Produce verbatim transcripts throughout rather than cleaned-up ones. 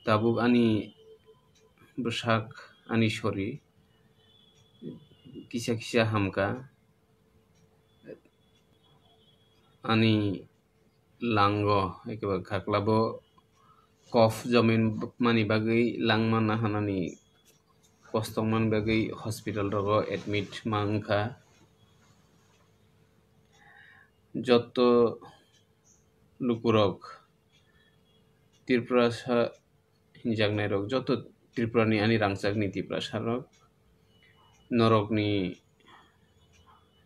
Tabuk ani bwsak, ani sori kisa kisa hamkha, ani lango ekeba khaklabo kof jomin mani bagwi langma nahanani kostongmani bagwi hospital rogo admit ma wngkha. Jotto lukurok Tripura sa hinjaknairok, jotto Tripurani ani rangchakni Tiprasarok, norokni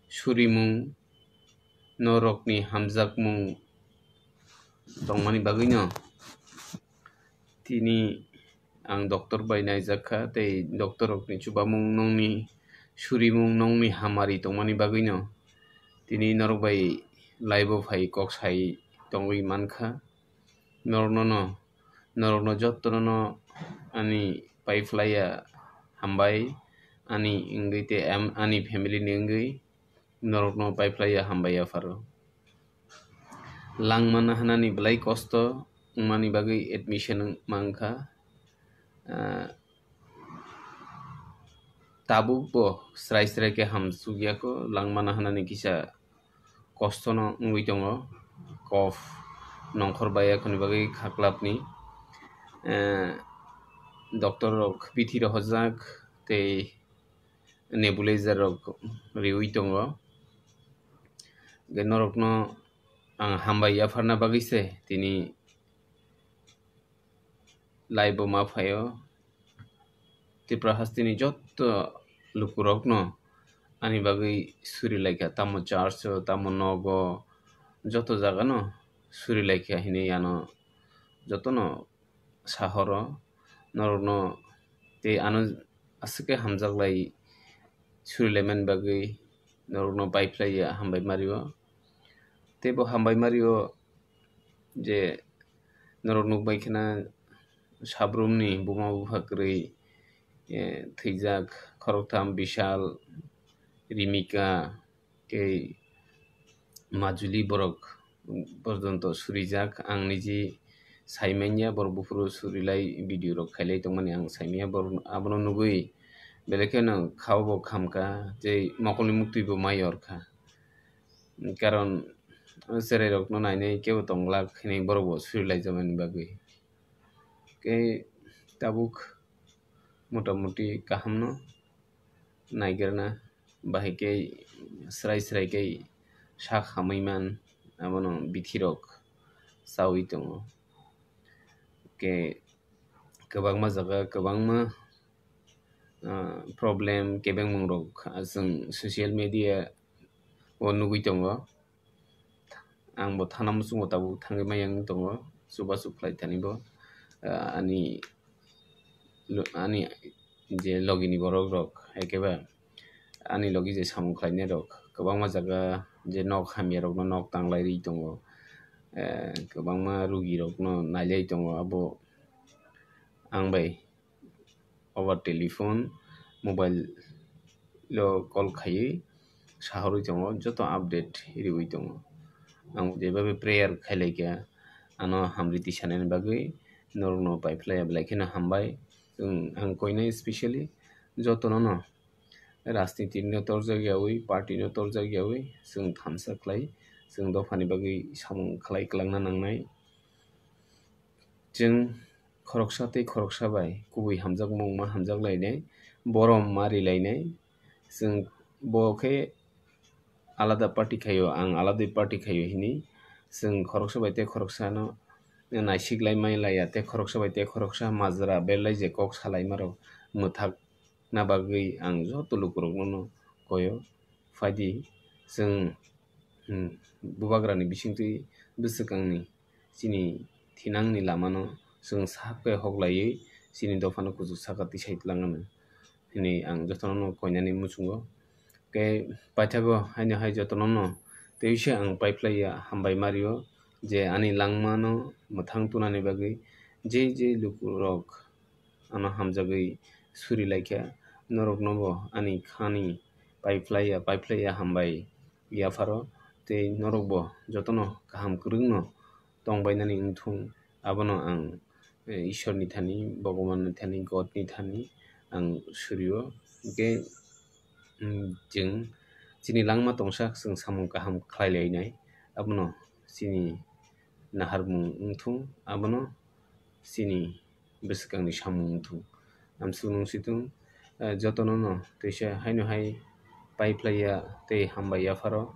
surimung, norokni hamjakmung tongmani bagwino tini ang doctor bai naijakha, tei doctor rokni chubamung, nongni surimung, nongni hamari tongmani bagwino tini norok bai live o phai kok sai tongwi mankha. Norokno no, norokno jottono no ani paiphlaiya hambai, ani wngwi tei am-, ani family ni wngwi norokno paiphlaiya hambai yapharo. Langma nahanani belai kosto wngmani bagwi admission wng-, mankha. Ah, tabuk bo srai srai khe hamsukya kho, langma nahanani kisa kostono wngwi tongo, kof nongkhor bai yakhoni bagwi khaklapni. Eh, doctor rok bithi rohorjak tei nebulizer rok riwi tongo. Hwnkhe norokno ang hambai yapharna bagwi se tini live o ma phaio. Tripura hasteni jotto lukurokno ani bagwi suri laikha, tamo church o, tamo nogo, joto jagano suri laikha hinwi ano jotono sahoro norokno tei ano aswk khe hamjaklai surilaimani bagwi norokno paiphlaiya hambai mario. Tei bo hambai mario je norok nukbai kheno sabrumni buma bupha kwrwi, eh, thwijak khoroktham Bishal, Rimika, tei Majuli borok porjonto surijak. Ang niji saimanya borok buphuru surilai video rok khailai tongmani ang saimanya borok abono nugwi belai kheno khao bo khamkha tei mokolni muktwi bo ma yorkha. Karon o cherai rokno nainai kebo tong glak hinwi borok bo surilaijamani bagwi. Tei tabuk motamuti kahamno naigerna bahai khe srai srai khe sak hamwi man abono bithi rok chawi tongo. Khe kwbangma jaga kwbangma, ah, problem kebengmung rok, ah, chwng social media o nugwi tongo. Ang bo thana muchungo tabuk thangwi maya wng tongo, chubachu khlai thani bo, ah, ani lo-, ani je logi ni borok rok, ekeba ani logi je samung khlainai rok kwbangma jaga je nok hamya rokno nok tanglai ri tongo, eh, kwbangma rugi rokno nailai tongo, abo ang bai over telephone, mobile o call khaiwi sahorwi tongo, joto update riwi tongo. Ang jebabe prayer khailaikha, ano hamriti sanani bagwi norokno paiphlaiya belai kheno hambai. Ang, ang koinai specially jotono no rajniti no torjak yawi, party no torjak yawi, chwng thansa khlai, chwng dophani bagwi samung khlai kwlangna nangnai. Chwng khoroksa tei khoroksa bai kubui hamjakmung ma hamjak lainai, borom ma ri lainai. Chwng bo khe alada party khaio, ang alada party khaio hini. Chwng khoroksa bai tei khoroksano naisik lai mai laiya, tei khoroksa bai tei khoroksa majra belai je kok salaima rok mwthak na bagwi ang joto lukurokno no koyo, phaidi chwng, hmm, bubagrani bisingtwi bwswkangni chini thinangni lamano chwng sak khe hoklaiwi chini dophano kuchuk saka tisai twlangano hinwi ang jotono no koinani muchungo. Khe paithago haino hai jotono no tei se ang paiphlaiya hambai mario je ani langmano mwthang tunani bagwi je je lukurok ano hamjagwi suri laikha, norokno bo ani khani paiphlaiya, paiphlaiya hambai yapharo, tei norok bo jotono kaham kwrwngno tongbainani wngthung, abono ang Ishorni thani, Bhagwanni thani, Godni thani ang surio. Hwnkhe, mm, chwng chini langma tongsa chwng samung kaham khlai lainai, abono chini naharmung wngthung, abono chini bwswkangni samung wngthung. Amsuk nung situng, eh, jotono no teisa haino hai pai phlaiya tei hambai yapharo.